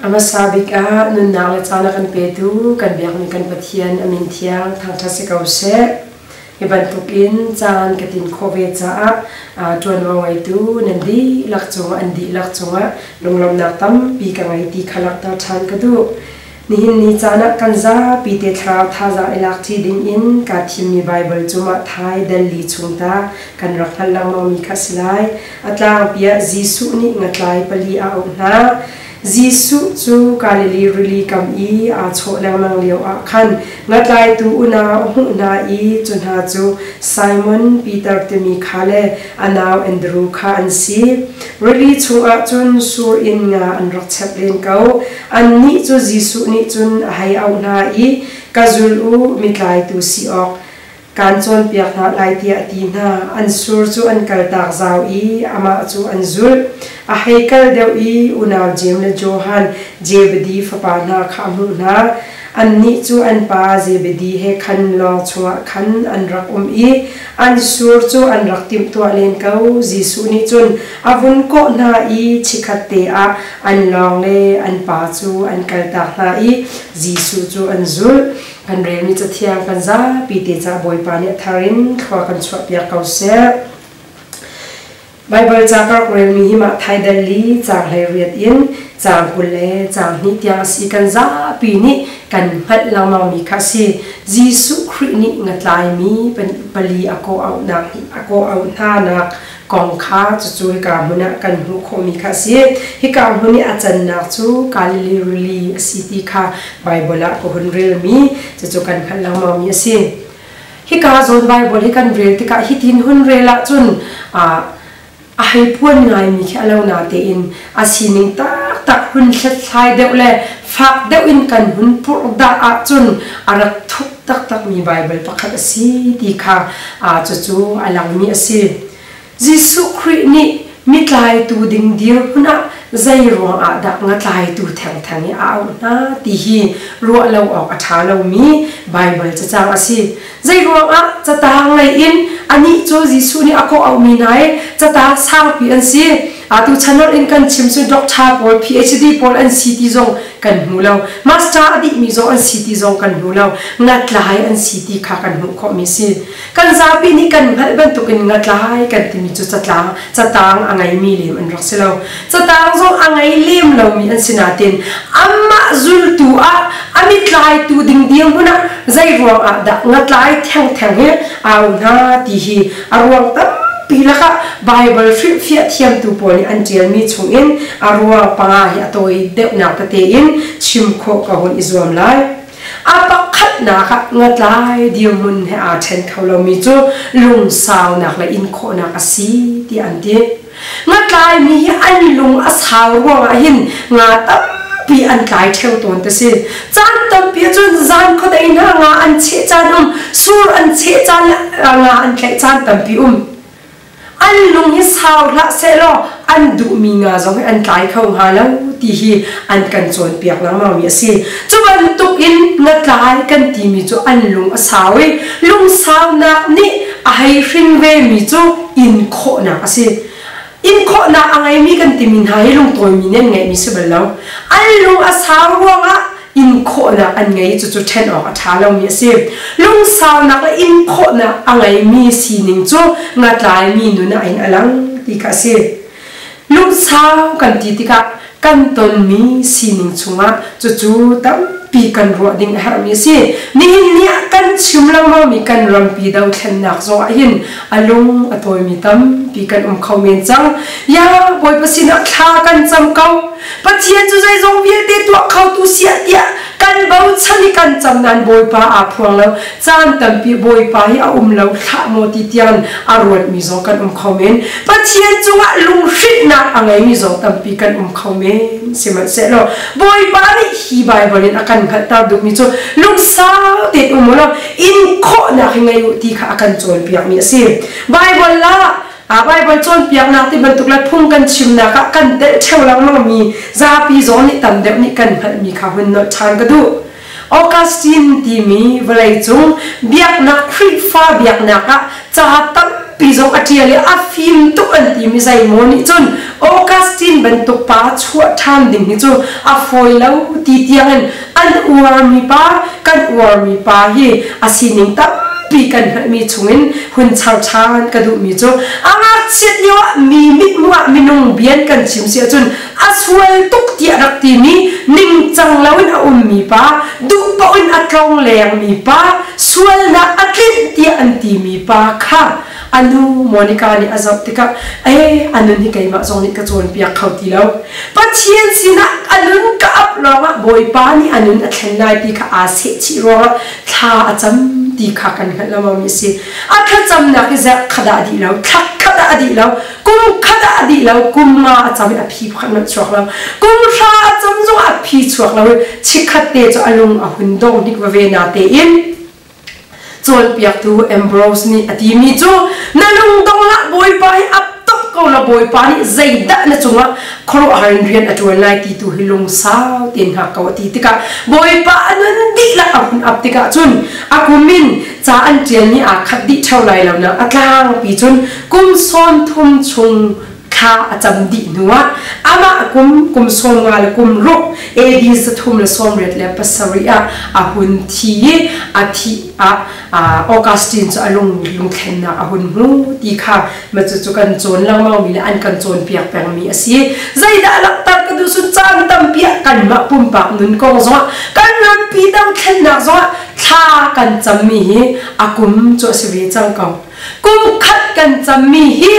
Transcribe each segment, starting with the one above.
A hmasa bik ah nunnak le caan a kan petu kan biakmi kan Pathian a min thiang thangṭhat si ko seh. Hi bantukin caan ka tin khawh ve caah ṭuanvo ngeitu nan dihlak cungah an dihlak cungah lunglawmhnak tampi ka ngei ti kha langhter ṭhan ka duh. Nihin ni caan ah kan zapi te thlarau thazaang i lakṭi dingin kaa thimmi Baibal cu Matthai dal li chung ta kan rak hngalh lengmangmi kha a si lai. A tlangpi ah Jesuh nih ngatlai pali a auh hna. Jesuh cu Galilee rili kam i aa chawh lengmang lioah khan ngatlaitu unau a hmuh hna i cu hna cu Simon Peter timi kha le a nau Andru kha an si. Rili chungah cun sur in nga an rak chep len ko. Annih cu Jesuh nih cun a hei auh hna i, Ka zul u, mitlaitu si awk kaan cawnpiak hna lai tiah a ti hna. An sur cu an kaltak zau i amah cu an zulh. A hei kal deuh i unau Jeim le Johan, Zebedi fapa hna kha a hmuh hna. Annih cu an pa Zebedi he khan lawng chungah khan an rak um i an sur cu an rak timhtuah len ko. Jesuh nih cun a vun kawh hna i chikkhatte ah an lawng le an pa cu an kaltak hna i Jesuh cu an zulh. Kan relmi cathiang kan zapi te cah Bawipa nih a thar in thlua kan chuahpiak ko seh. Baibal ca ka rak relmi hi mah thaidal li caang 18 in caang 20 le caang 2 tiang a si. Kan zapi nih kan hngalh lengmangmi kha a si. Jesuh Khrih nih ngatlaimi pali a kawh auh hnanak kong kha cucu hika hmun ah kan hmuh khawhmi kha a si. Hika hmun i a cannak cu Galilee rili a si ti kha Baibal ah ka hun relmi cucu kan hngalh lengmangmi a si. Hika zawn Baibal hi kan rel tikah hitin hun rel ahcun a hei puan ngaimi khi a lo natein a sining taktak hun hlathlai deuh le fak deuh in kan hun purhdah ahcun a rak thuk taktakmi Baibal pakhat a si ti kha cucu a langmi a si. Jesuh Khrih nih mitlaitu ding dirhmun ah zei ruangah dah ngatlaitu thengtheng i a auh hna ti hi ruah lo awk a ṭha lomi Baibal cacang a si. Zei ruangah catang lei in anih cu Jesuh nih a kawh auhmi hna i catang sangpi an si. Atu chanor in kan chim cu doctor pawl, PhD pawl an si ti zong kan hmu lo. Master a dihmi zong an si ti zong kan hmu lo. Ngatlai an si ti kha kan hmuh khawhmi si. Kan zapi nih kan hngalh bantukin ngatlai kan timi cu catlang catang a ngeimi lem an rak si lo. Catang zong a ngei lem lomi an si nain amah zultu ah a mitlaitu ding dirhmun ah zei ruangah dah ngatlai thengtheng hi au hna ti hi a ruang tampi lakah Baibal hrilhfiah thiamtu pawl nih an ṭialmi chungin a ruang panga hi a tawi deuhnak tete in chim khawh ka hun i zuam lai. A pakhatnak ah ngatlai dirhmun he aa ṭhen kho lomi cu lungsaunak le inkhawhnak a si tiah an ti. Ngatlaimi hi an lung a sau ruangah hin nga tampi an tlai ṭheo tawn ti si. Caan tampi ahcun zan khuadei hna nga an cheh caan um, sur an cheh caan le nga an tlaih caan tampi um. An lung hi sau hlah sehlaw an duhmi nga zong hi an tlai kho hnga lo ti hi an kan cawnpiak lengmangmi a si. Cu bantuk in ngatlai kan timi cu an lung a sau i lungsaunak nih a hei hrin vemi cu in khawhnak a si. In khawhnak a ngeimi kan timi hna hi lungtawimi nih an ngeihmi si bal lo. An lung a sau ruangah in khawhnak an ngei cucu ṭhen awk a ṭha lomi a si. Lungsaunak le in khawhnak a ngeimi sining cu ngatlaimi nun ah in a lang ti kha a si. Lungsau kan ti tikah kan tonmi sining chungah cucu tampi kan ruah ding a herhmi a si. Nihin ni ah kan chim lengmangmi kan rampi dothlennak zong ah hin a lung a tawimi tampi kan um kho men cang. Ya Bawipa sinah thla kan cam ko. Pathian cu zeizong vialte tuah khotu siah tiah kan bochan i kan cam nain Bawipa aa phuang lo. Caan tampi Bawipa hi a um lo hlah maw ti tiang a ruatmi zong kan um kho men. Pathian cungah lunghrinhnak a ngeimi zong tampi kan um kho men. Sihmanhsehlaw Bawipa nih hi Baibal in a kan hngalhter duhmi cu lungsau tein um u law in khawhnak hi ngei u ti kha a kan cawnpiakmi a si. Baibal ah Baibal cawnpiaknak ti bantuk le phung kan chimnak ah kan telh ṭheo lengmangmi zapi zong nih tam deuh nih kan hngalhmi kha hun nolh ṭhan ka duh. Augustine timi vawleicung biaknak Khrihfa biaknak ah ca tampi tampi zong a ṭial i a fim tuk an timi zeimaw nih cun Augustine bantuk pa chuah ṭhan ding hi cu a fawi lo ti tiangin an uarmi pa kan uarmi pa hi a sining tampi kan hngalhmi chungin hun char ṭhan ka duhmi cu a ngakchiat lio ah mi mithmuh ah minung bian kan chim si ahcun a sual tuk tiah rak timi ningcang loin a ummi pa duh paoh in a tlong lengmi pa sualnak a tlinh tiah an timi pa kha a nu Monica nih a zoh tikah ee a nun hi keimah zong nih ka cawnpiak kho ti lo Pathian sinah a nun ka ap lawngah Bawipa nih a nun a thlen lai ti kha aa sehchih ruangah thla a cam ti kha kan hngalh lengmangmi a si. A thlacamnak hi zarh khat ah a dih lo, thla khat ah a dih lo, kum khat ah a dih lo, kum nga a cam i a phi pakhat hmanh chuak lo. Kum hra a cam zongah a phi chuak lo i chikkhat te cu a lung a hun dong hnik veve na tein cawnpiaktu Ambrose nih a timi cu na lungdong hlah Bawipa hi ap tuk ko la Bawipa nih zeidah na cungah khuaruahhar in rian a ṭuan lai ti tu hi lungsau tein hngak ko a ti tikah Bawipa a nun dihlak a hun ap tikah cun a kum in ca an ṭialmi aa khat dih ṭheo lai lo nak a tlangpi cun kum 30 chung thla a cam dih hnuah amah kum kum 50 le kum ruk AD 387 ah a hun thi i a thih ah Augustine cu a lung lungthlennak a hun hmu ti kha ma cu kan cawn lengmang mi le an kan cawnpiak pengmi a si. Zeidah langhter ka duh sun caan tampi ah kanmah pumpak nun kong zongah kan rampi dothlennak zongah thla kan cammi hi a kum cu a si ve cang ko. Kum khat kan cammi hi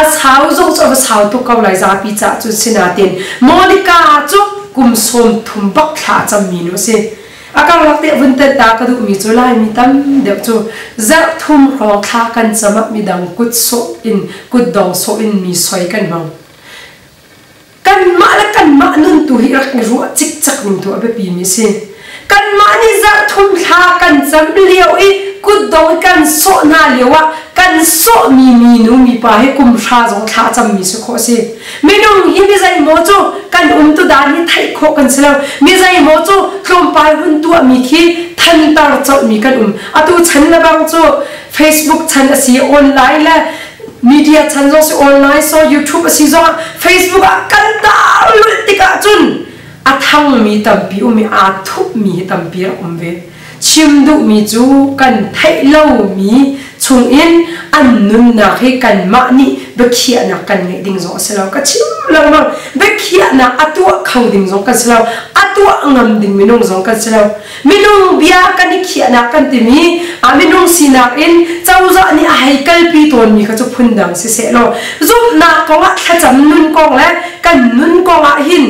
a sau zong cu a va sau tuk ko lai zapi caah cun sinain Monica cu kum 30 bak thla a cammi nu a si. A karlak te vun tenh ta ka duhmi cu Laimi tam deuh cu zarh thum hrawng thla kan cam ah midang kut sawh in kutdong sawh in mi soi kan hmang. Kanmah le kanmah nun tu hi rak i ruah cikcek ning tu a biapi mi si. Kanmah nih zarh thum thla kan cam lio i kutdong kan sawh hna lio ah kan sawhmi minu mipa hi kum hra zong thla cammi si khawh si. Minung hi mi zeimaw cu kan umtu dan hi theih khawh kan si lo. Mi zeimaw cu tlawmpal hun tuahmi khi thantar colhmi kan um. Atu chan le bang cu Facebook chan a si, online le media chan zong si online so YouTube a si zongah Facebook ah kan tar lulh tikah cun a thangmi tampi um i aa thupmi hi tampi rak um ve. Chim duhmi cu kan theih lomi chungin an nunnak hi kanmah nih biakhiahnak kan ngeih ding zong a si lo. Ka chim lengmang biakhiahnak a tuah kho ding zong kan si lo. A tuah ngam ding minung zong kan si lo. Minung bia kan i khiahnak kan timi a minung sinak in cozah nih a hei kalpi tawnmi kha cu phundang siseh law zumhnak kongah thlacam nun kong le kan nun kongah hin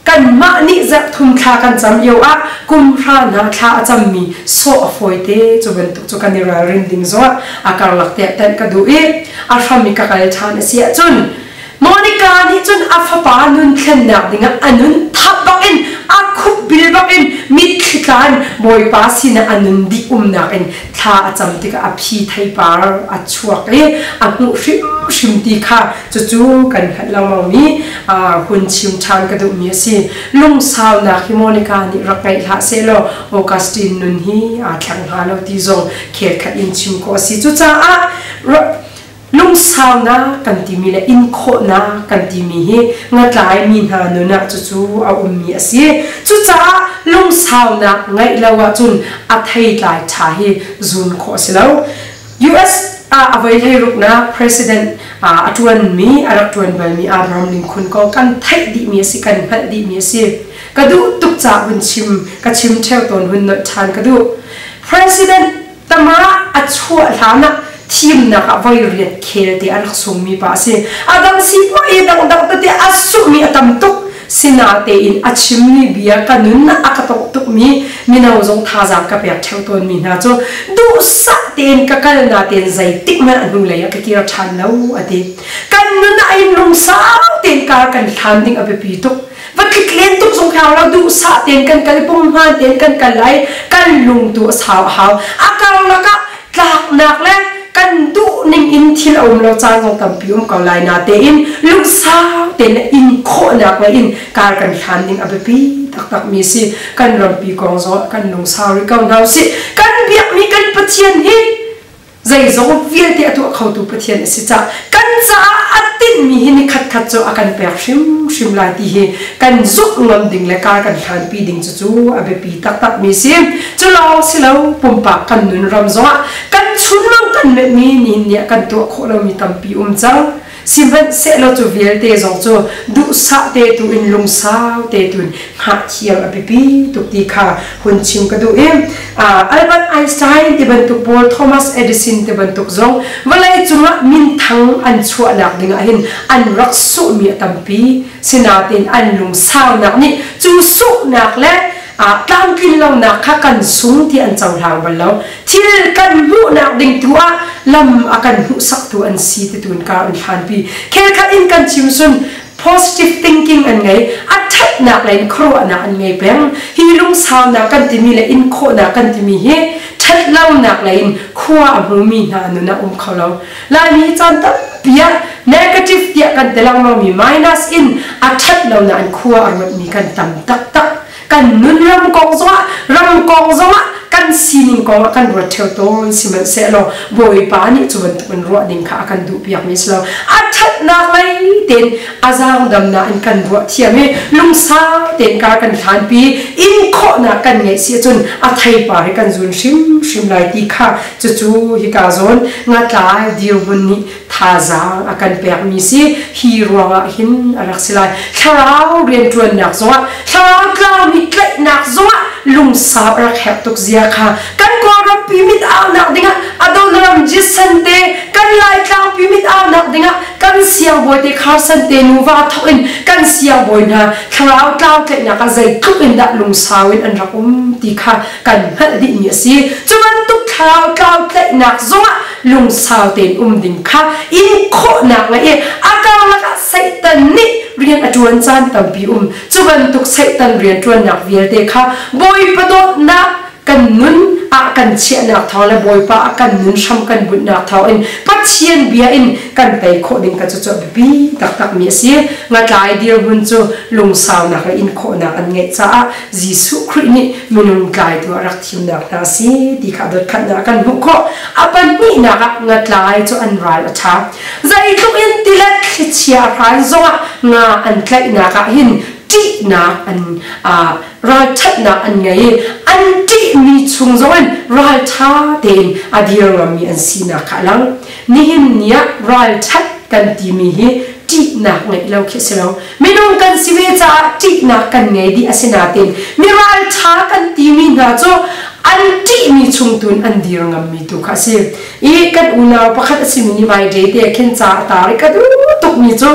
kanmah nih zarh thum thla kan cam lio ah kum hra hna thla a cammi sawh a fawite cu bantuk cu kan i ralrin ding zongah a karlak te ah tenh ka duh i a hram i ka kal ṭhan a si ahcun Monica nih cun a fapa nun thlennak dingah a nun thap bakin a khup bil bakin mitthli tlan Bawipa sinah a nun dih umnak in thla a cam tikah a phi theipar a chuak i a hmuh hrimhrim ti kha cucu kan hngalh lengmangmi hun chim ṭhan ka duhmi a si. Lungsaunak hi Monica nih rak ngeih hlah sehlaw Augustine nun hi aa thleng hnga lo ti zong khelkhat in chim khawh a si. Cucaah lungsaunak kan timi le inkhawhnak kan timi hi ngatlaimi hna nun ah cucu a ummi a si. Cucaah lungsaunak ngeih lo ahcun a theitlai ṭha hi zun khawh a si lo. US ah a voi hleiruknak president a ṭuanmi a rak ṭuan balmi Abraham Lincoln kong kan theih dihmi a si, kan hngalh dihmi a si. Ka duh tuk caah hun chim ka chim ṭheo tawn hun nolh ṭhan ka duh. President Tamar a chuah hlan ah thimnak ah voi riat khel te a rak sungmi pa a si. A dang sipuai i dangdang tete a sungmi a tam tuk. Sinatein a chimmi bia ka nun a ka tawh tukmi mino zong thazaang ka pek ṭheo tawnmi hna cu duhsah tein ka kal natein zeitik hmanh a hnulei ah ka kir ṭhan lo a ti. Kan nun ah in lungsau tein kar kan hlan ding a biapi tuk. Va tlik len tuk zong hau lo duhsah tein kan kal punghman tein kan kal lai kan lung tu a sau a hau. A karlak ah tlaknak le kan duh ning in thil a um lo caan zong tampi um ko lai natein lungsau tein le in khawhnak lei in kar kan hlan ding a biapi taktak mi si. Kan rampi kong zong kan lungsau rih ko hna usih. Kan biakmi kan Pathian hi. Zeizong vialte a tuah khotu Pathian a si caah kan caah a tinhmi hi ni khatkhat cu a kan pek hrimhrim lai ti hi kan zumh ngam ding le kar kan hlanpi ding cucu a biapi taktakmi si. Cu lawng si lo, pumpak kan nun ram zongah kan chunmang kan meihmi nihin ni ah kan tuah khawh lomi tampi um cang. Sihmanhsehlaw cu vialte zong cu duhsah te tu in lungsau te tu in hngah thiam a biapi tuk ti kha hun chim ka duh i Albert Einstein ti bantuk pawl, Thomas Edison ti bantuk zong vawlei cungah minthang an chuahnak dingah hin an rak suhmi a tampi. Sinain an lungsaunak nih cu suhnak le tlamtlin lonak kha kan sung ti an cohlang bal lo. Thil kan hmuhnak ding tu ah lam a kan hmuhsaktu an si ti tun kar an hlanpi. Khelkhat in kan chim sun positive thinking an ngei, a ṭhatnak lei in khuaruahnak an ngei peng. Hi lungsaunak kan timi le in khawhnak kan timi hi ṭhatlonak lei in khua a hmumi hna nun ah um kho lo. Laimi caan tampi ah negative tiah kan ti lengmangmi minus in a ṭhatlonak in khua a ruatmi kan tam taktak. Kan nun ram kong zongah, ram kong zongah, kan sining kong ah kan ruat ṭheo tawn. Sihmanhsehlaw Bawipa nih cu bantuk in ruah ding kha a kan duhpiakmi si lo. A ṭhatnak lei tein a zaangdamnak in kan ruah thiam i lungsau tein kar kan hlanpi, in khawhnak kan ngeih si ahcun a theipar hi kan zun hrimhrim lai ti kha cucu hika zawn ngatlai dirhmun nih thazaang a kan pekmi si. Hi ruangah hin a rak si lai. Thlarau rianṭuannak zongah, thlarau tlaumi tlaihnak zongah lungsau a rak herh tuk zia kha kan Kawlrampi mit aunak dingah Adoniram Judson te, kan Laitlangpi mit aunak dingah kan siangbawi te Carson te nuva thawk in kan siangbawi hna thlarau tlau tlaihnak ah zeitluk in dah lungsau in an rak um ti kha kan hngalh dihmi a si. Cu bantuk thlarau tlau tlaihnak zongah lungsau tein um ding kha in khawhnak ngeih i a karlak ah Satan nih rian a ṭuan caan tampi um. Cu bantuk Satan rianṭuannak vialte kha Bawipa dawtnak kan nun ah kan chiahnak thawng le Bawipa ah kan nun hram kan bunhnak thawng in Pathian bia in kan tei khawh ding kha cucu a biapi taktakmi a si. Ngatlai dirhmun cu lungsaunak le in khawhnak an ngeih caah Jesuh Khrih nih minung tlaitu ah rak thimnak hna a si ti kha dotkhatnak kan hmuh khawh. A pahnihnak ah ngatlai cu an ral a ṭha. Zeitluk in tilet thlichia a hran zongah nga an tlaihnak ah hin ṭihnak an ralṭhatnak an ngei i an ṭihmi chung zongin ralṭha tein a dir ngammi an sinak kha a lang. Nihin ni ah ralṭhat kan timi hi ṭihnak ngeih lo khi a si lo. Minung kan si ve caah ṭihnak kan ngei dih. Asinain mi ralṭha kan timi hna cu an ṭihmi chung tu in an dir ngammi tu kha a si. I kan unau pakhat a simi nih mai te khin ca a tar i ka duh tukmi cu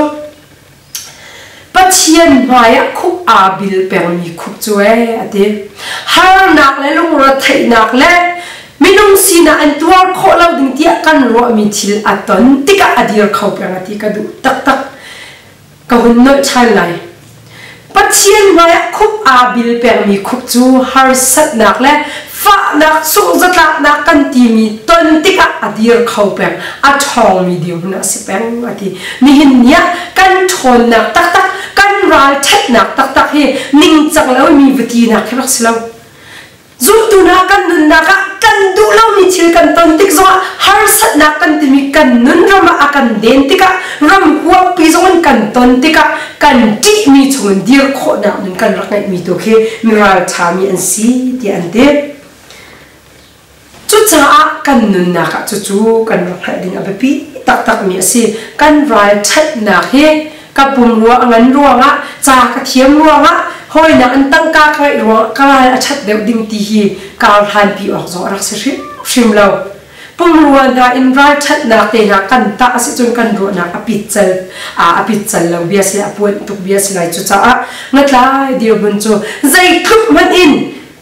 Pathian hmaiah khup aa bil pengmi khup cu ee a ti. Harnak le lungretheihnak le minung sinak an tuar khawh lo ding tiah kan ruahmi thil a ton tikah a dir kho peng a ti. Ka duh taktak. Ka hun nolh ṭhan lai. Pathian hmaiah khup aa bil pengmi khup cu harsatnak le fahnak, sungzatlaknak kan timi ton tikah a dir kho peng, a ṭhawngmi dirhmun a si peng a ti. Nihin ni ah kan ṭhawnnak taktak, kan ralṭhatnak taktak hi ningcang lomi va tinak khi rak si lo. Zumtu hna kan nunnak ah kan duh lomi thil kan ton tik zongah, harsatnak kan timi kan nun ram ah a kan den tikah, ram huappi zong in kan ton tikah kan ṭihmi chungin dir khawhnak nun kan rak ngeihmi tu khi miralṭhami an si tiah an ti. Cucaah kan nunnak ah cucu kan rak hngalh ding a biapi taktakmi a si. Kan ralṭhatnak hi ka pumrua a ngan ruangah, ca ka thiam ruangah, hawinak in tangka ka ngeih ruangah ka ral a ṭhat deuh ding ti hi kar hlanpi awk zong a rak si hrimhrim lo. Pumrua hna in ralṭhatnak te hna kan tah a si cun kan ruahnak a pitcal a pitcal lo bia si, a puanh tuk bia si lai. Cucaah ngatlai dirhmun cu zeitluk hmanh in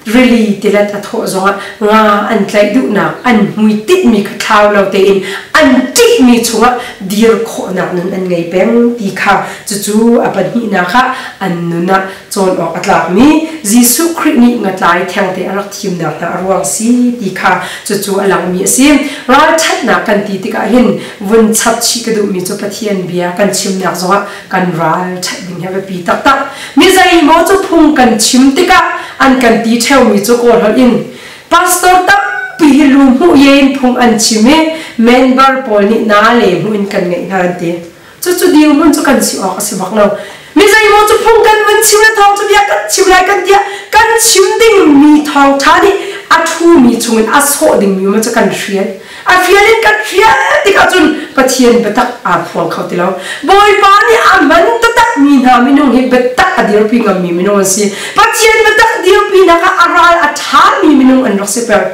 rili tilet a thawh zongah nga an tlaih duhnak an hmuitinh kha thlau lo tein an ṭihmi chungah dir khawhnak nun an ngei peng ti kha cucu a pahnihnak ah an nun ah cawn awk a tlakmi Jesuh Khrih nih ngatlai thengte a rak thimnak hna a ruang si ti kha cucu a langmi a si. Ralṭhatnak kan ti tikah hin vun chap chih ka duhmi cu Pathian bia kan chimnak zongah kan ral ṭhat ding hi a biapi taktak. Mi zeimaw cu phung kan chim tikah an kan ti ṭheumi cu Kawl holh in pastor tampi hi lu hmuh ye in phung an chim i Member pawl nih na le hmuh in kan ngeih hna an ti. Cucu dirhmun cu kan si awk a si bak lo. Mi zeimaw cu phung kan vun chim le thawng cu bia kan chim lai kan tiah kan chim dingmi thawngṭha nih a ṭhumi chungin a sawh dingmi um cu kan hrial. A hrial in kan hrial tikah cun Pathian biatak aa phuang kho ti lo. Bawipa nih a hman taktak mi hna minung hi biatak a dirpi ngammi minung an si. Pathian biatak dirpinak ah a ral a ṭhami minung an rak si peng.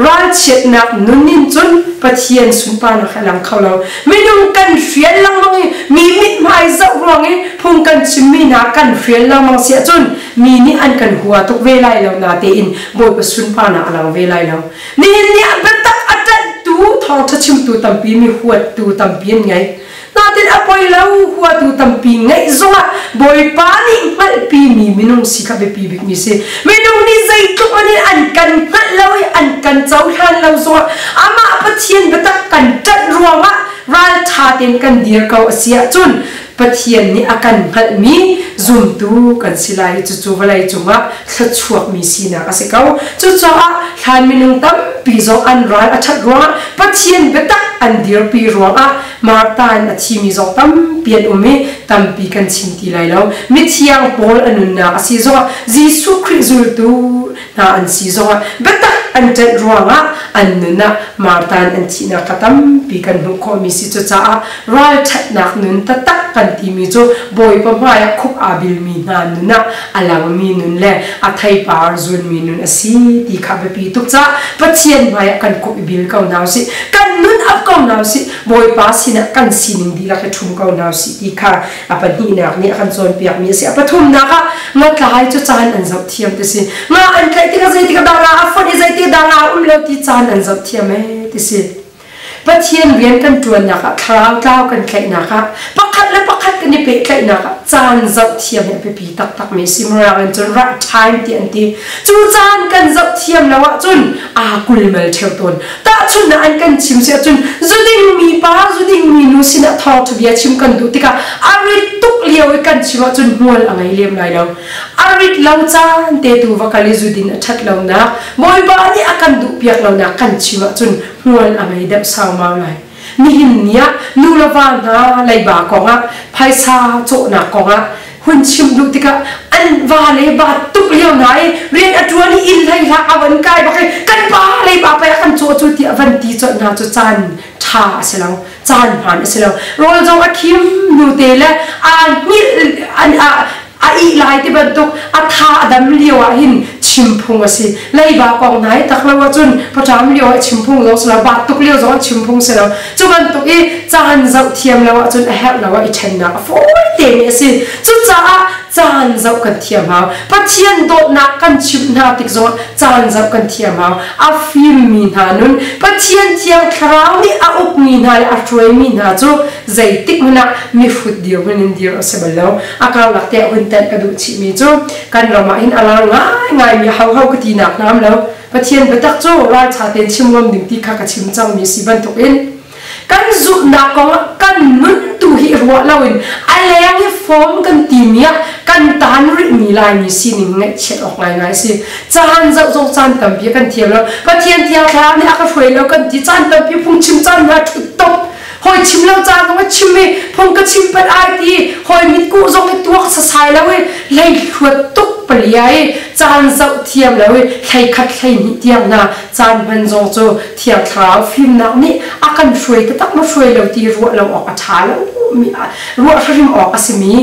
Ralchiatnak nun in cun Pathian sunparnak a lang kho lo. Minung kan hrial lengmang i mi mithmai zoh ruang i phung kan chimmi hna kan hrial lengmang si ahcun mi nih an kan hua tuk ve lai lo natein Bawipa sunparnak a lang ve lai lo. Nihin ni ah biatak a ṭanhtu thawngṭha chimtu tampi mi huattu tampi an ngei. Natin a poi lo huatu tampi ngeih zongah Bawipa nih hngalhpi mi minung si kha biapi bikmi si. Minung nih zeitluk an in an kan hngalh lo i an kan cohlan lo zongah amah Pathian biatak kan ṭanh ruangah ralṭha tein kan dir ko a si ahcun Pathian nih a kan hngalhmi zumtu kan si lai i cucu vawlei cungah thluachuakmi sinak a si ko. Cucaah hlan minung tampi zong an ral a ṭhat ruangah Pathian biatak an dirpi ruangah Martha in a thimi zong tampi an um i tampi kan chim ti lai lo. Mithiang Paul a nunnak a si zongah Jesuh Khrih zultu hna an si zongah biatak an ṭanh ruangah an nun ah Martha in an thihnak kha tampi kan hmuh khawhmi si. Cucaah ralṭhatnak nun taktak kan timi cu Bawipa hmaiah khup aa bilmi hna nun ah a langmi nun le a theipar zunmi nun a si ti kha biapi tuk caah Pathian hmaiah kan khup i bil ko hna usih. Kan nun ap ko hna usih. Bawipa sinah kan sining dihlak hi ṭhum ko hna usih ti kha a pahnihnak nih a kan cawnpiakmi a si. A pathumnak ah ngatlai cu caan an zoh thiam ti si. Nga an tlaih tikah zeitik ah dah nga a fonh i zeitik dah nga a um lo ti caan an zoh thiam ee ti si. Pathian rian kan ṭuannak ah thlarau tlau kan tlaihnak ah pakhat le pakhat kan i pehtlaihnak ah caan zoh thiam hi a biapi taktakmi a si. Mirang in cun right time ti an ti. Cu caan kan zoh thiam lo ahcun aa kulmal ṭheo tawn. Tahchunhnak an kan chim si ahcun zuding mi pa zuding mi nu sinah thawngṭha bia chim kan duh tikah a rit tuk lio i kan chim ahcun hmual a ngei lem lai lo. A rit lo caan te tu va kal i zudin a ṭhat lonak Bawipa nih a kan duhpiak lonak kan chim ahcun hmual a ngei deuh saumau lai. Nihin ni ah nu le va hna leiba kongah phaisa cawhnak kongah hun chim duh tikah an va le ba tuk lio hna i rian a ṭuan i inn hlei hlah a van kai bak i kan pa leiba pei a kan cawh cu tiah van ti colh hna cu caan ṭha a si lo caan hmaan a si lo rawl zong a khim nute le aa hngilh an a ih lai ti bantuk a tha a dam lio ah hin chim phung a si leiba kong nai tak lo ahcun paṭam lio ah chim phung zong si lo bat tuk lio zong chim phung si lo cu bantuk i caan zoh thiam lo ahcun a herh lo ah i ṭhennak a fawi te mi a si cucaah caan zoh kan thiam hau Pathian dawtnak kan chimh hna tik zongah caan zoh kan thiam hau a fimmi hna nun Pathian thiang thlarau nih a ukmi hna le a hruaimi hna cu zeitik hmanh ah mihrut dirhmun in dir a si bal lo a karlak te hun tenh ka duh chihmi cu kan ram ah hin a lar ngaingaimi hoho ka tinak hna lo Pathian biatak cu ralṭha tein chim ngam ding ti kha ka chim cangmi si bantukin kan zumhnak kong ah kan nun tu hi ruah loin a leng i form kan timi ah kan taan rihmi Laimi sining ngaihchiat awk ngaingai a si caan zoh zong caan tampi kan thiam lo Pathian thiang thlarau nih a ka hruai lo kan ti caan tampi phungchim caan hna ṭhut top hawi chim lo caan zong a chim i phung ka chim pat ai ti hawi mitkuh zong i tuak sasai lo i hlei hluat tuk palia i caan zoh thiam lo i hlei khat hlei hnih tiang hna caan hman zong cu thiang thlarau fimnak nih a kan hruai taktak ma hruai lo ti ruah lo awk a ṭha lo mi ruah hrim awk a simi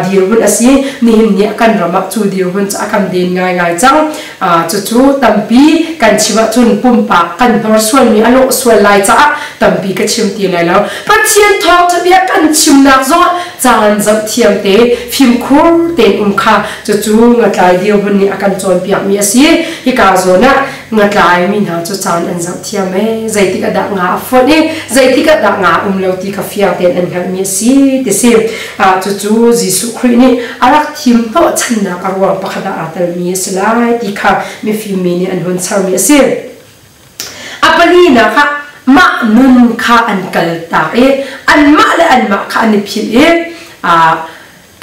dirhmun a si nihin ni kan ram ah cu dirhmun cu a kan den ngaingai cang Cucu tampi kan chim ahcun pumpak kan hnorsuanmi a lawh sual lai caah tampi ka chim ti lai lo. Pathian thawngṭha bia kan chimnak zongah caan zoh thiam te, fimkhur tein um kha cucu ngatlai dirhmun nih a kan cawnpiakmi a si. Hika zawn ah ngatlai mi hna cu caan an zoh thiam ee. Zeitik ah dah nga a fonh i zeitik ah dah nga a um lo ti kha fiang tein an hngalhmi a si ti si. Cucu Jesuh Khrih nih a rak thim hnawhchannak a ruang pakhat ah aa telmi a si lai ti kha mifim mi nih an hun sermi a si. A palinak ah mah nun kha an kaltak i anmah le anmah kha an i philh i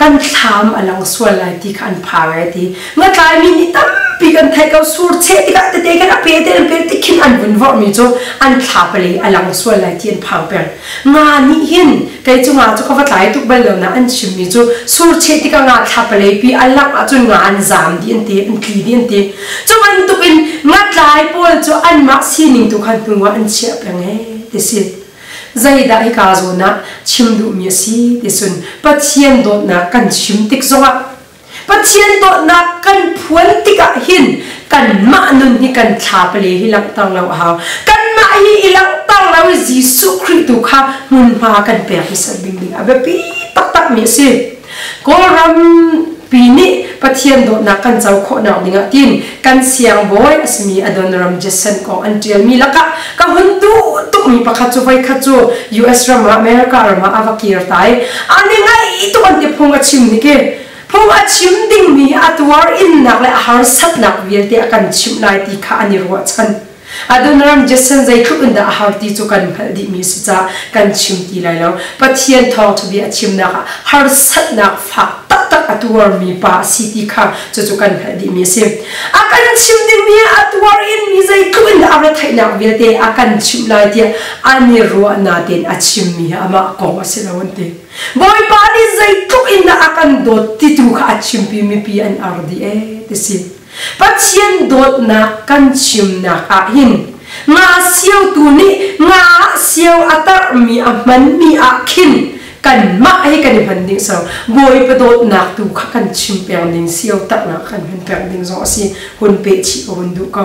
kan thlam a lang sual lai ti kha an phang ai ti. Ngatlaimi nih tampi Tampi kan theih ko. Sur cheh tikah tete khan a pe te an pe tik khin an vun vorhmi cu an thla pali a lang sual lai ti an phang peng. Nga nih hin, kei cu nga cu ka va tlai tuk bal lo na, an chimmi cu sur cheh tikah nga thla palei pi a langh ahcun nga an zaam dih an ti, an tli dih an ti. Cu bantuk in ngatlai pawl cu anmah sining tu kha hnu ah an chiah peng ee ti si. Zeidah hika zawn ah chim duhmi a si ti cun, Pathian dawtnak kan chim tik zongah, Pathian dawtnak kan phuan tikah hin kanmah nun hi kan thla pale hi langhter lo a hau. Kanmah hi i langhter lo i Jesuh Khrih tu kha hmunhma kan pek hmasat ding ding a biapi taktakmi a si. Kawlram pi nih Pathian dawtnak kan co khawhnak dingah tiin kan siangbawi a simi Adoniram Judson kong an ṭialmi lakah ka hun duh tukmi pakhat cu, voikhat cu US ram ah, America ram ah a va kir ta i an i ngaih tuk an ti. Phung a chim nik i phung a chim dingmi a tuar innak le a harsatnak vialte a kan chimh lai ti kha an i ruahchan. Adoniram Judson zeitluk in dah a har ti cu kan hngalh dihmi a si caah kan chim ti lai lo. Pathian thawngṭha bia a chimnak ah harsatnak fak taktak a tuarmi pa a si ti kha cucu kan hngalh dihmi a si. A kan chim dingmi a tuar inmi zeitluk in dah a retheihnak vialte a kan chimh lai tiah an i ruah natein a chimmi hi amah kong a si lo an ti. Bawipa nih zeitluk in dah a kan dawt ti tu kha a chimpi mipi an ar dih ee ti si. Pathian dawtnak kan chimnak ah hin nga siotu nih nga sio a tarhmi a hmanmi ah khin kanmah hi kan i hman ding so Bawipa dawtnak tu kha kan chim peng ding, sio tarhnak kan hman peng ding zong a si. Hun peh chih ka hun duh ko.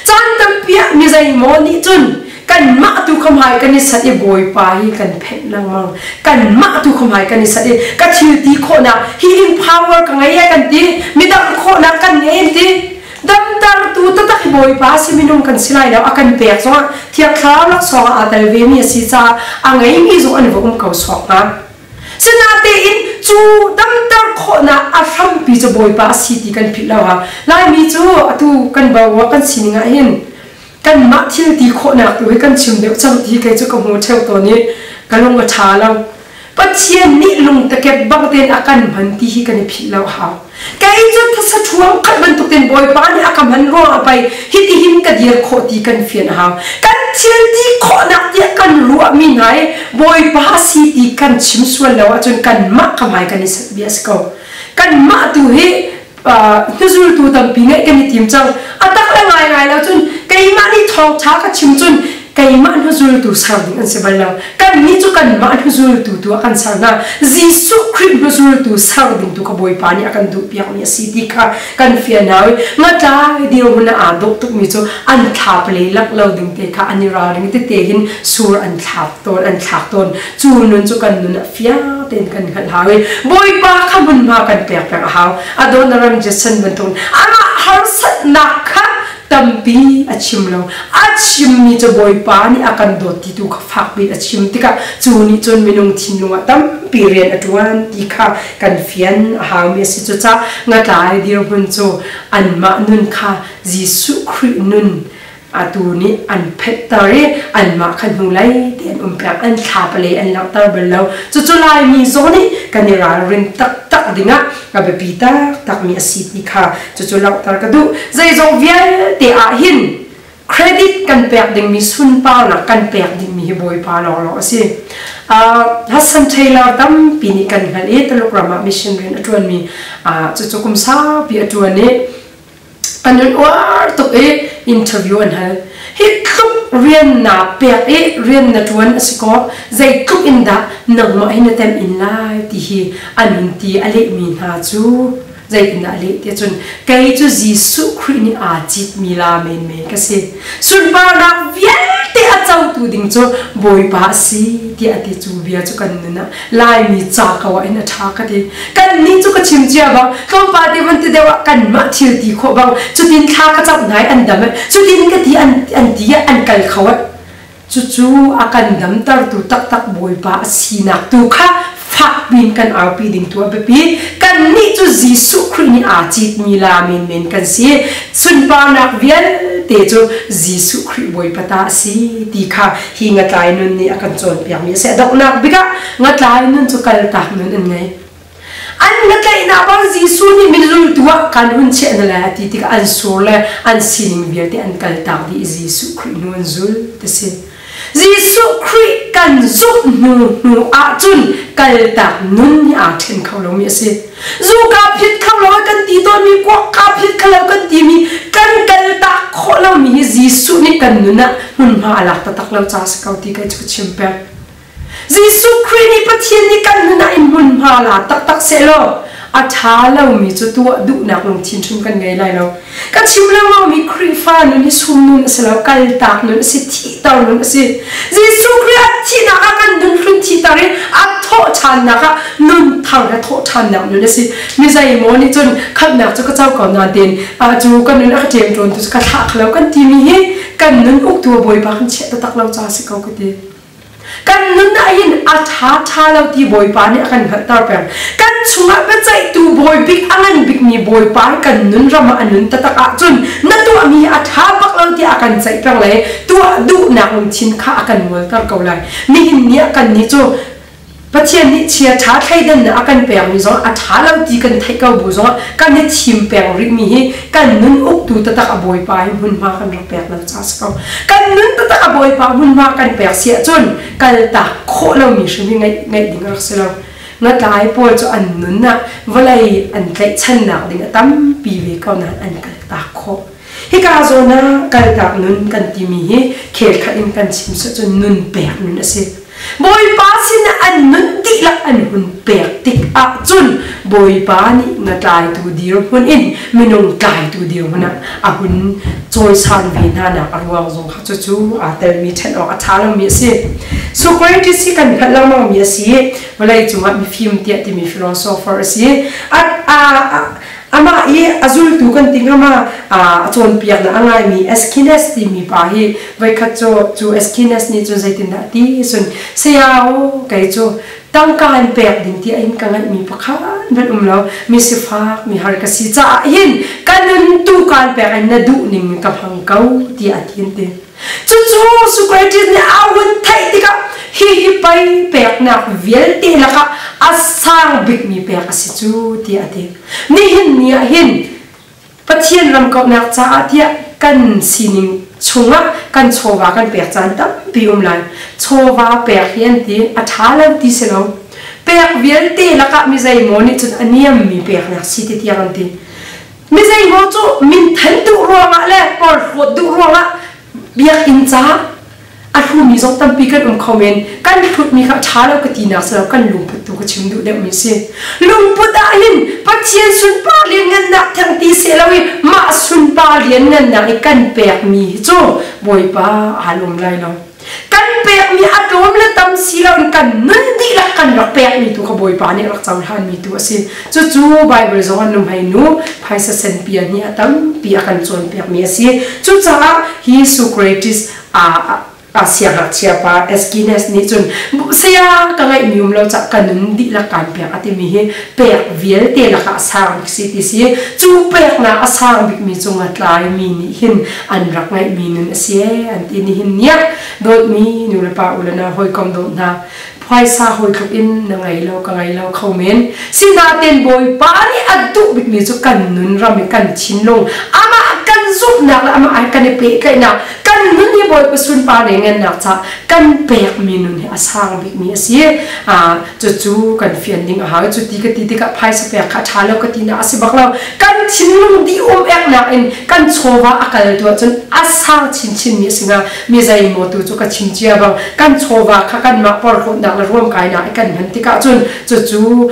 Caan tampi ah mi zeimaw nih cun kanmah tu kha hmai kan i sat i Bawipa hi kan phenh lengmang. Kanmah tu kha hmai kan i sat i ka thil ti khawhnak, healing power ka ngei e kan ti, midang khawhnak kan ngei an ti. Damtertu taktak hi Bawipa si, minung kan si lai lo. A kan pek zongah Thiang Thlarau laksawng ah aa tel vemi a si caah a ngeimi zong an va um ko sawk hnga. Sinatein cu damter khawhnak a hrampi cu Bawipa a si ti kan philh lo ha. Laimi cu atu kan boruak kan sining ah hin kanmah thil ti khawhnak tu hi kan chim deuh cang ti kei cu ka hmu ṭheo tawn i ka lung a ṭha lo. Pathian nih lungtakep bang tein a kan hman ti hi kan i philh lo hau. Kei cu thasa ṭhuang khat bantuk tein Bawipa nih a ka hman ruangah pei hitihin ka dir khawh ti kan fian a hau. Kan thil ti khawhnak tiah kan ruahmi hna hi Bawipa a si ti kan chim sual lo ahcun kanmah ka hmai kan i sat bia a si ko. Kanmah tu hi hnuzultu tampi ngeih kan i tim cang. A tak le ngaingai lo cun keimah nih thawngṭha ka chim cun keimah hnuzultu ser ding an si bal lo. Kannih cu kanmah hnuzultu tu ah kan ser hna. Jesuh Khrih hnuzultu ser ding tu kha Bawipa nih a kan duhpiakmi a si ti kha kan fian hau i ngatlai dirhmun ah aa dawh tukmi cu an thlap le lak lo ding te kha an i ralring tete hin sur an thlap tawn, an thlak tawn. Cu nun cu kan nun ah fiang tein kan hngalh hau i Bawipa kha hmunhma kan pek peng a hau. Adoniram Judson bantuk amah harsatnak kha tampi a chim lo. A chimmi cu Bawipa nih a kan dawt ti tu kha fakpi a chim tikah cu nih cun minung thinlung ah tampi rian a ṭuan ti kha kan fian a haumi a si. Cucaah ngatlai dirhmun cu anmah nun kha Jesuh Khrih nun atu nih an phetter i anmah kha hnulei te an um peng, an thla pale an langhter bal lo. Cucu Laimi zong nih kan i ralrin taktak dingah a biapi taktakmi a si ti kha cucu langhter ka duh. Zeizong vialte ah hin credit kan pek dingmi, sunparnak kan pek dingmi hi Bawipa lawnglawng a si. Hudson Taylor tampi nih kan hngalh i Tuluk ram ah mission rian a ṭuanmi, cucu kum saupi a ṭuan i an in uar tuk i interview an hal. Hi tluk rian naa pek i rian na ṭuan a si kaw, zeitluk in dah nangmah hi na tem in lai ti hi an hun ti. A lehmi hna cu zeitindah a leh tiah cun, kei cu Jesuh Khrih nih aa citmi la menmen ka si, sunparnak vialte a cotu ding cu Bawipa a si tiah a ti. Cu bia cu kan nun ah Laimi ca ko ah in a ṭha ka ti. Kannih cu ka chim cia bang, tlawmpal te van ti deuh ah kanmah thil ti khawh bang, cutin thla ka camh hna i an dam, cutin ka ti an ti ah an kal kho. Cucu a kan damtertu taktak Bawipa a sinak tu kha fakpi in kan aupi ding tu a biapi. Kannih cu Jesuh Khrih nih aa citmi la menmen kan si. Sunparnak vialte cu Jesuh Khrih Bawipa ta a si ti kha hi ngatlai nun nih a kan cawnpiakmi a si. A donghnak bik ah ngatlai nun cu kaltak nun an ngei. An ngatlaihnak bang Jesuh nih minzultu ah kan hun chiah hna lai a ti tikah an sur le an sining vialte an kaltak dih i Jesuh Khrih hnu an zul ti si. Jesuh Khrih kan zumh hnu hnu ahcun kaltak nun hi aa ṭhen kho lomi a si. Zu kaa phit kho lo kan ti tawnmi, kuak kaa phit kho lo kan timi, kan kaltak khawh lomi hi Jesuh nih kan nun ah hmunhma a lak taktak lo caah a si ko ti kai cu ka chim peng. Jesuh Khrih nih Pathian nih kan nun ah in hmunhma la taktak sehlaw a ṭha lomi cu tuah duhnak lungthin hrim kan ngei lai lo. Ka chim lengmangmi Khrihfa nun hi sum nun a si lo, kaltak nun a si, thihter nun a si. Jesuh Khrih a thihnak ah kan nun hlun thihter i a thawh ṭhannak ah nun thar he thawh ṭhannak nun a si. Mi zeimaw nih cun khamhnak cu ka co ko nain cu ka nun a ka ṭemṭawn tu cu ka thlah kho lo kan timi hi kan nun uktu a Bawipa kan chiah taktak lo caah a si ko ka ti. Kan nun ah hin a ṭha ṭha lo ti Bawipa nih a kan hngalhter peng. Kan chungah biaceihtu bawi bik a ngan bikmi Bawipa hi kan nun ram ah a nun taktak ahcun na tuahmi hi a ṭha bak lo tiah a kan ceih peng lai. Tuah duhnak lungthin kha a kan ngolter ko lai. Nihin ni ah kannih cu Pathian nih chia ṭha thleidannak a kan pekmi zong a ṭha lo ti kan theih ko bu zongah kan i thim peng rihmi hi kan nun uktu taktak a Bawipa hi hmunhma kan rak pek lo ca si ko. Kan nun taktak a Bawipa hmunhma kan pek si ahcun kaltak khawh lomi hrim hi ngeih ngeih ding a rak si lo. Ngatlai pawl cu an nun ah vawlei an tlaihchannak ding a tampi ve ko nain an kaltak khawh. Hika zawn ah kaltak nun kan timi hi khel khat in kan chim cun nun pek nun a si. Bawipa sinah an nun dihlak an hun pek tik ahcun Bawipa nih nga tlaitu dirhmun in minung tlaitu dirhmun ah a hun cawisan ve hna nak a ruang zong kha cucu aa telmi ṭhen awk a ṭha lomi a si. Socrates hi kan hngalh lengmangmi a si. Vawlei cungah mifim tiah timi philosopher a si. Amah i a zultu kan ti hnga ma a cawnpiaknak a ngaimi Aeschines timi pa hi voikhat cu cu Aeschines nih cun zeitindah a ti cun saya aw kei cu tangka in pek ding tiah in ka ngaihmi pakhat hmanh um lo mi sifak mi har ka si caah hin ka nun tu kaan pek in na duh ning ka hmang ko tiah a ti an ti. Cucu Socrates nih a hun theih tikah hihi pei peknak vialte lakah a sang bikmi pek a si cu tiah a ti. Nihin ni ah hin Pathian ram kauhnak caah tiah kan sining chungah kan chawva kan pek caan tampi um lai. Chawva pek hi an ti a ṭha lo ti si lo. Pek vialte lakah mi zeimaw nih cun a niammi peknak si ti tiang an ti. Mi zeimaw cu minthan duh ruangah le porhlawt duh ruangah biakinn ca a hlumi zong tampi kan um kho men. Kan hlutmi kha a ṭha lo ka tinak si lo, kan lungput tu ka chim duh deuhmi si. Lungput ah hin Pathian sunpar lianngannak theng ti seh lo i mah sunpar lianngannak i kan pekmi hi cu Bawipa aa lawm lai lo. Kan pekmi a tlawm le tam si loin kan nun dihlak kan rak pekmi tu kha Bawipa nih rak cohlanmi tu a si. Cucu Bible zong ah nuhmei nu phaisa senpi ah nih a tampi a kan cawnpiakmi a si. Cucaah hi Socrates a siangngakchia pa Aeschines nih cun saya ka ngeihmi um lo cah ka nun dihlak kaan pek a timi hi pek vialte lakah a sang bik si ti si. Cu peknak a sang bikmi cung a tlaimi nih hin an rak ngeihmi nun a si ee an ti. Nihin niah dawtmi nu le pa u le nau hawikom dawt hna, phaisa hawi tluk in na ngei lo ka ngei lo kho men. Sinain Bawipa nih a duh bikmi cu kan nun ram i kan thinlung amah kan zumhnak le amah ai kan i pehtlaihnak kan nun hi Bawipa sunpar le ngennak caah kan pekmi nun hi a sang bikmi a si. Cucu kan fian ding a hau. Cu ti ka ti tikah phaisa pek kha a ṭha lo ka tinak a si bak lo. Kan thinlung dih um eknak in kan chawva a kal tu ahcun a sang chinchinmi a si hnga. Mi zeimaw tu cu ka chim cia bang kan chawva kha kanmah porhlawtnak le ruamkainak i kan hman tikah cun cucu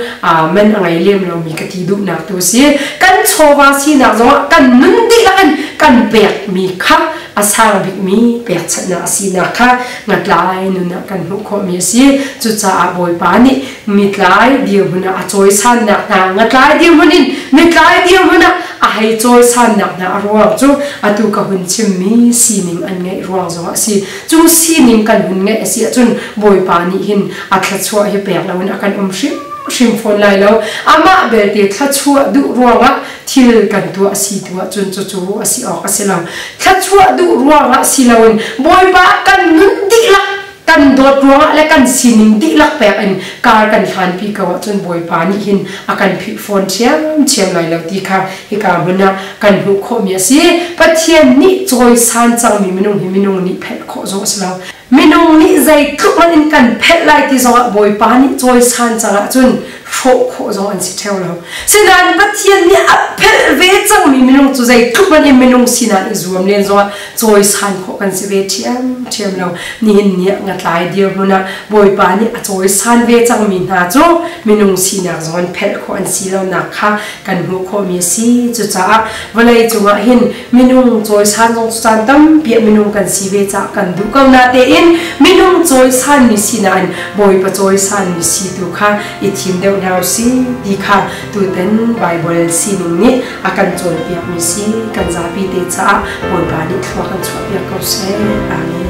man a ngei lem lomi ka ti duhnak tu a si. Kan chawva sinak zongah kan nun dihlak in kan pekmi kha a sang bikmi pekchanhnak a sinak kha ngatlai nun ah kan hmuh khawhmi a si. Cucaah Bawipa nih mitlai dirhmun ah a cawisannak hna, ngatlai dirhmun in mitlai dirhmun ah a hei cawisannak hna a ruang cu atu ka hun chimmi sining an ngeih ruang zongah a si. Cu sining kan hun ngeih a si ahcun Bawipa nih hin a thluachuah hi pek loin a kan um hrimhrim fawn lai lo. Amah belte thluachuah duh ruangah thil kan tuah a si tu ahcun cucu a si awk a si lo. Thluachuah duh ruangah si loin Bawipa kan nun dihlak. Kan dawt ruangah le kan sining dihlak pek in kar kan hlanpi ko ahcun Bawipa nih hin a kan philh fawn ṭhiamṭhiam lai lo ti kha hika hmun ah kan hmuh khawhmi a si. Pathian nih cawisan cangmi minung hi minung nih phelh khawh zong a si lo. Minung nih zeitluk hmanh in kan phelh lai ti zongah Bawipa nih cawisan cang ahcun hrawh khawh zong an si ṭheo lo. Sinain Pathian nih a phelh ve cangmi minung cu zeitluk hmanh in minung sinak i zuam len zongah cawisan khawh kan si ve ṭhiamṭhiam lo. Nihin ni ah ngatlai dirhmun ah Bawipa nih a cawisan ve cangmi hna cu minung sinak zong in phelh khawh an si lonak kha kan hmuh khawhmi a si. Cucaah vawlei cungah hin minung cawisan zong cu caan tampi ah minung kan si ve caah kan duh ko natein minung cawisanmi sinain Bawipa cawisanmi si tu kha i thim deuh hna usih ti kha tutan Baibal sining nih a kan cawnpiakmi si. Kan zapi te caah Bawipa nih thlua kan chuahpiak ko seh. Amen.